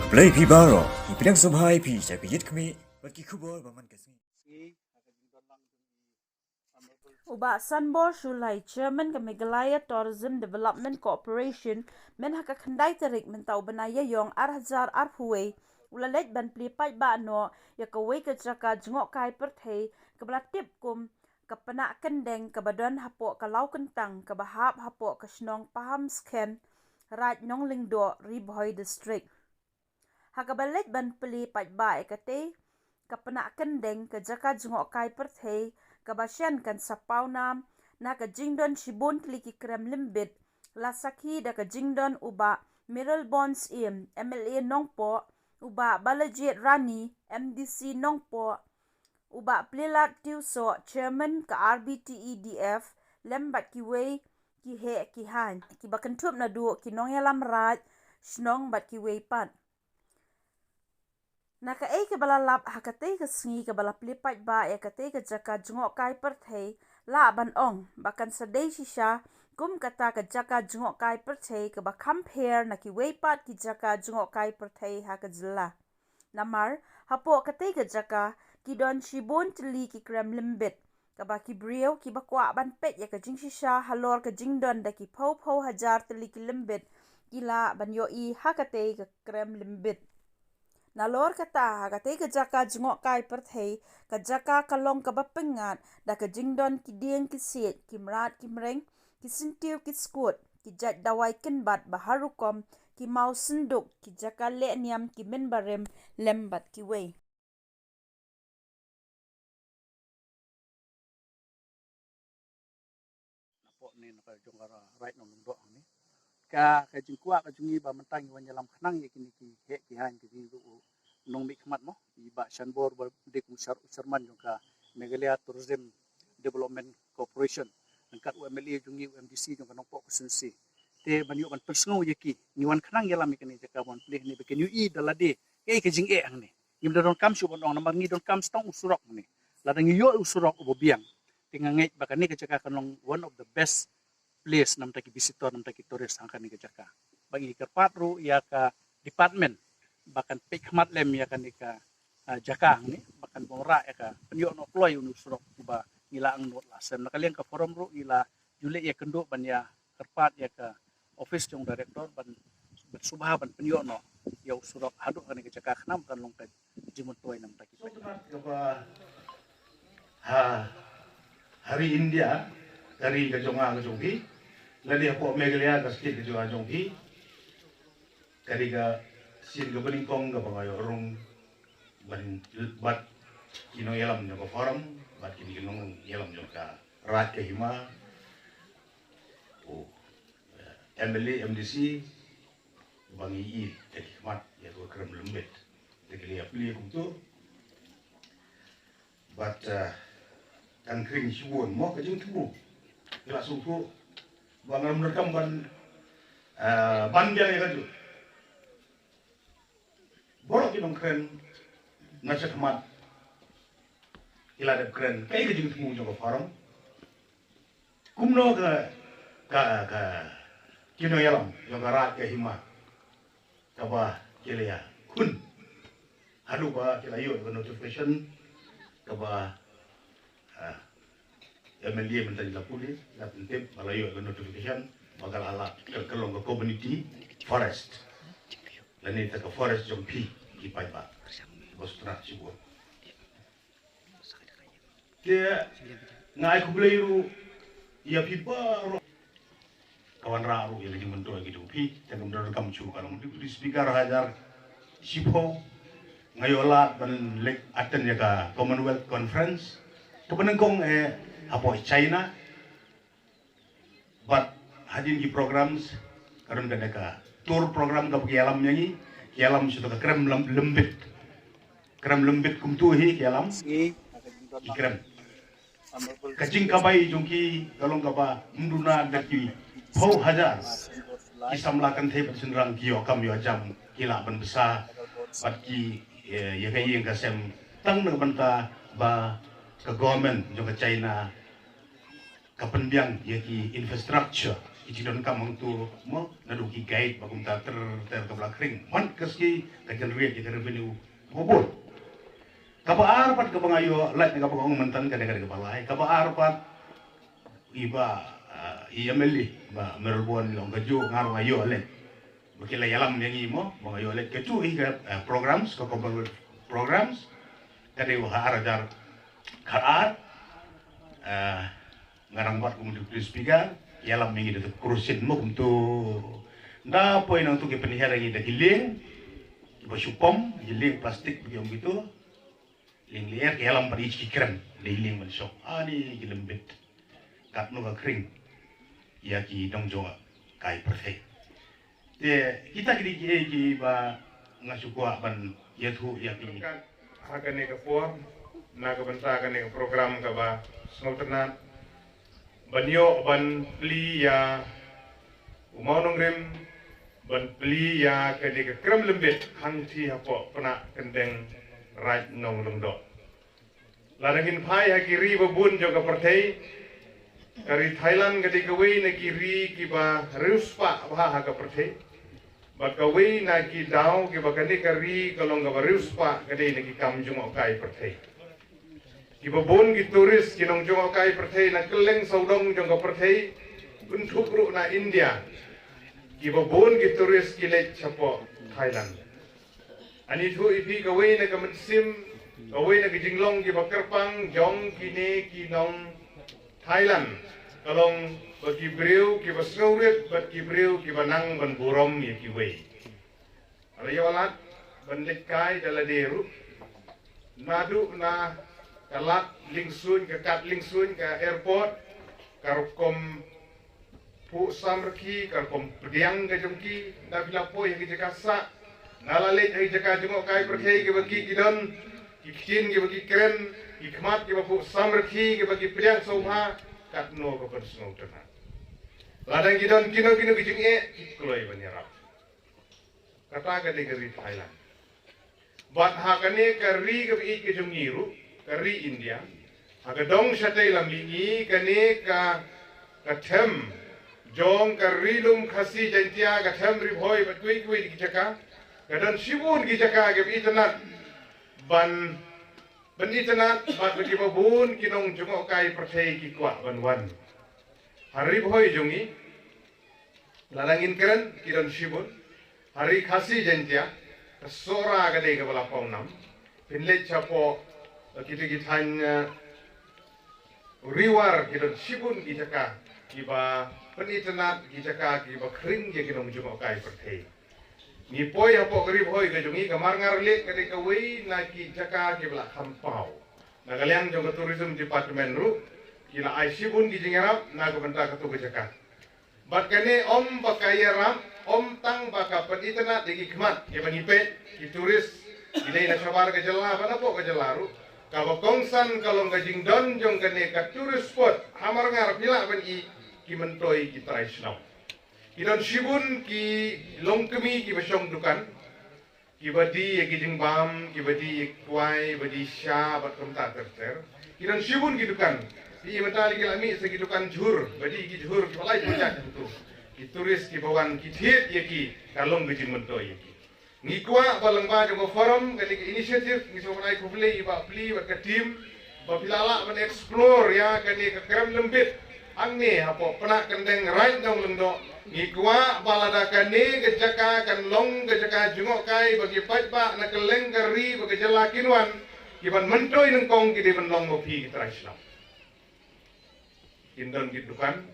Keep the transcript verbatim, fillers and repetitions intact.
Blei phi baroh, ngi pdiang sngewbha ïa phi sha ka Ïit Khmih bad ki khubor ba man ka sngi. U Bah Sanbor Shullai, Chairman ka Meghalaya Tourism Development Corporation, myn ha ka khyndai tarik mynta u bnai Ïaïong ar hajar arphew wei, u la leit ban plie paidbah noh ïa kawei ka jaka jngohkai pyrthei kaba la tip kum ka Pnah Kyndeng kaba don hapoh ka Lawkyntang kaba hap hapoh ka shnong Pahamskhem, Raid Nonglyngdoh, Ri Bhoi District. Ha kaba leit ban plie paidbah ïa katei ka Pnah Kyndeng, ka jaka jngohkai pyrthei kaba shen kan sa paw nam na ka jingdon shibun tylli ki krem lymbit, la sakhi da ka jingdon u Bah Mayralborn Syiem, M L A Nongpoh, u Bah Balajied Rani, M D C Nongpoh, u Bah Plielad Tiewsoh, Chairman ka R B T E D F, lem bad kiwei ki heh ki haiñ kiba kynthup naduh ki nongïalam raid shnong bad kiwei pat. Na kaei kaba la lap ha katei ka sngi kaba la plie paidbah ïa katei ka jaka jngohkai pyrthei, lah ban ong ba kan sa dei shisha kum kata ka jaka jngohkai pyrthei kaba kham pher na kiwei pat ki jaka jngohkai pyrthei ha ka jylla. Namar hapoh katei ka jaka ki don shibun tylli ki krem lymbit, kaba ki briew kiba kwah ban peit ïa ka jingshisha halor ka jingdon da ki phew phew hajar tylli ki lymbit ki lah ban ïohi ha katei ka krem lymbit. Nalor kata, ha katei ka jaka jngohkai pyrthei, ka jaka ka long kaba pyngngad da ka jingdon ki dieng ki siej, ki mrad ki mreng, ki syntiew ki skud, ki jait dawai kynbat ba har rukom, ki maw synduk, ki jaka leh niam, ki mynbarim, lem bad kiwei. Napoh ne na ka jong ka Raid Nonglyngdoh ne. Ka, ka jingkwah ka jong ngi ba mynta ngi wan ïalam khnang ïa kine ki heh ki haiñ, ki jingduh u nongmihkhmat mo, i Bah Sanbor ba dei kum u chair-, u chairman jong ka Meghalaya Tourism Development Corporation, ryngkat u M L A jong ngi, u M D C jong ka Nongpoh constituency. Te ban ïoh ban pynsngew ïa ki, ngi wan khnang ïalam ïa kane jaka ban plie ne ba kin ïohi da lade kaei ka jingeh hangne. Ngim da donkam shuh ban ong namar ngi donkam stong u surok hangne. Lada ngi ïoh u surok uba biang, te nga ngeit ba kane ka jaka kan long one of the best place na bynta ki visitor, na bynta ki tourist ha kane ka jaka. Ba ngi kyrpad ruh ïa ka department ba kan peit khmat lem ïa kane ka, ah, jaka hangne, ba kan wanrah ïa ka pynïoh noh kloi une u surok uba ngi la angnud la sem. Na ka liang ka forum ruh ngi la ju leit ïakynduh ban ïakyrpad ïa ka office jong director ban, ban sngewbha ban pynïoh noh ïa u surok haduh kane ka jaka khnang kan long ka jingmyntoi na bynta ki paidbah. Kaba ha, ha ri India, ka ri ka jong nga ka jong phi, lane hapoh Meghalaya ka state ka jong nga jong phi, ka ri ka sien kaba nyngkong kaba nga ïoh rung ban bad ki nongïalam jong ka forum, bad kine ki nongïalam jong ka Raid ka Hima, u, eh, M L A, M D C, ba ngi ïohi da ki khmat ïa ka krem lymbit. Da ki la ïa plie kumto. Bad, eh, kan khring shibun mo ka jingthmu. Ki la sngewthuh ba ngam donkam ban, eh, ban biang ïa kajuh. Baroh ki nongkren na shakhmat ki la dep kren kaei ka jingthmu jong ka forum. Kumno ka, ka, ka, ki nongïalam jong ka Raid ka Hima kaba ki la ïakhun haduh ba ki la ïoh ka notification kaba, ah, M L A mynta la pule, la pyntip ba la ïoh ka notification ba ka la, la, ka, ka long ka community forest. Lane ka forest jong phi ki paidbah. Ba sngewtynnat shibun. Te nga ai khublei ruh ïa phi baroh. Ka wanrah ruh ïa ka jingmyntoi ka jong phi, te ngam donkam shuh, ka long Deputy Speaker hajar shiphew, nga ïoh lad ban leit attend ïa ka Commonwealth Conference kaba nyngkong eh hapoh China. Bad hadien ki programs, ka don kane ka tour program kaba ki ïalam ïa ngi, ki ïalam shuh da ka krem lym-, lymbit. Krem lymbit kumto hi ki ïalam. Ki krem. Ka jingkabai jong ki ka long kaba ym duna da ki phew hajar ki samla kynthei bad shynrang ki ïoh kam ïoh jam, ki lah ban bsa bad ki, eh, ïa ka ïing ka sem tang na ka bynta ba ka government jong ka China ka pynbiang ïa ki infrastructure ki jingdonkam hangto mo, naduh ki guide ba kumta ter ter kaba la khring man ka sngi, ka generate ïa ka revenue kaba bun. Kaba ar pat kaba nga ïoh lait na kaba nga ong mynta ka dei ka dei kaba lai. Kaba ar pat i ba, ah, i M L A ba Melbourne long ka ju nga ruh nga ïoh leh. Ba ki la ïalam ïa ngi mo, ba nga ïoh leh ka tu i ka, eh, programs, ka Commonwealth programs. Ka dei ha ar hajar khatar. Eh, nga rang bat kum Deputy Speaker, ïalam ïa ngi da ka crusade mo kumto. Nda poi nangtu ki pynhiar ïa ngi da ki lieng ba shu pom, ki lieng plastik ba ki ong kito. Lieng lyer ki ïalam pat ïa ki krem, dei lieng ban shong. Ani ki lembit. Katno ka khring ïa ki nongjngohkai pyrthei. Te kita ki dei kiei kiba nga shu kwah ban ïathuh ïa ki. Ha kane ka por, na ka bynta kane ka program kaba sngewtynnat, ban ïoh ban plie ïa u mawnongrim, ban plie ïa kane ka krem lembit hangtei hapoh Pnah Kyndeng Raid Nonglyngdoh. Lada ngin phai ha ki ri ba bun jong ka pyrthei, ka ri Thailand ka dei kawei na ki ri kiba riewspah bha ha ka pyrthei. Bad kawei na ki daw kiba kane ka ri ka long kaba riewspah ka dei na ki kam jngohkai pyrthei. Kiba bun ki tourist, ki nongjngohkai pyrthei na kylleng sawdong jong ka pyrthei, kynthup ruh na India. Kiba bun ki tourist ki leit shapoh Thailand. Ani thuh ïa phi kawei na ka mynsiem, kawei na ka jinglong kiba kyrpang jong kine ki nong Thailand ka long ba ki briew kiba sngewrit bad ki briew kiba nang ban burom ïa kiwei. Ala ïa walat ban leit kai da lade ruh, naduh na ka lad Lyngsuin, ka kad Lyngsuin, ka airport, ka rukom phuh samrkhie, ka rukom pdiang ka jong ki, nda phi la poi ha ki jaka sah, nda la leit ha ki jaka jngohkai pyrthei kiba ki ki don ki ktien kiba ki kren, ki khmat kiba phuh samrkhie kiba ki pdiang sngewbha, katno ka pynsngewtynnat. Lada ki don kino kino ki jingeh ki kloi ban ïarap. Kata ka dei ka ri Thailand. Bad ha kane ka ri kaba ïeit ka jong ngi ruh, ka ri India, ha ka dong shatei lam mihngi kane ka, ka them jong ka Ri Lum Khasi Jaiñtia, ka them Ri Bhoi bad kiwei kiwei ki jaka, ka don shibun ki jaka kiba itynnat ban, ban itynnat bad ba kiba bun ki nongjngohkai pyrthei ki kwah ban wan. Ha Ri Bhoi jong ngi, lada ngin kren ki don shibun. Ha Ri Khasi Jaiñtia, ka Sohra ka dei kaba la pawnam. Phin leit shapoh kita ki thaiñ, eh, Ri War, ki don shibun ki jaka kiba pynitynnat, ki jaka kiba khring ïa ki nongjngohkai pyrthei. Ngi poi hapoh ka Ri Bhoi ka jong ngi, ka Marngar Lake ka dei kawei na ki jaka kiba la kham paw. Na ka liang jong ka Tourism Department ruh ki la ai shibun ki jingïarap na ka bynta katu ka jaka. Bad kane ym ba ka ïarap, ym tang ba ka pynitynnat ïa ki khmat, ïa ba ngi peit ki tourist ki dei na shabar ka jylla bad napoh ka jylla ruh. Kaba kongsan ka long ka jingdon jong kane ka tourist spot ha Marngar, phi lah ban i ki myntoi ki trai shnong. Ki don shibun ki longkmie kiba shong dukan. Kiba die ïa ki jingbam, kiba die ïa ki kwai, ba die sha bad kumta ter ter. Ki don shibun ki dukan. Phi i mynta lei ki la mih sa ki dukan jhur, ba die ki jhur kiba lai pyrjat hangto. Ki tourist kiba wan ki thied ïa ki, ka long ka jingmyntoi ïa ki. Ngi kwah ba lyngba jong ka forum, kane ka initiative, ngi sngewbha ban ai khublei ïa i Bah Pli bad ka team ba phi la lah ban explore ïa kane ka krem lembit hangne hapoh Pnah Kyndeng Raid Nonglyngdoh. Ngi kwah ba lada kane ka jaka kan long ka jaka jngohkai ba ki paidbah na kylleng ka ri bad ka jylla kin wan, ki ban myntoi nyngkong ki dei ban long ma phi ki trai shnong. Kin don ki dukan,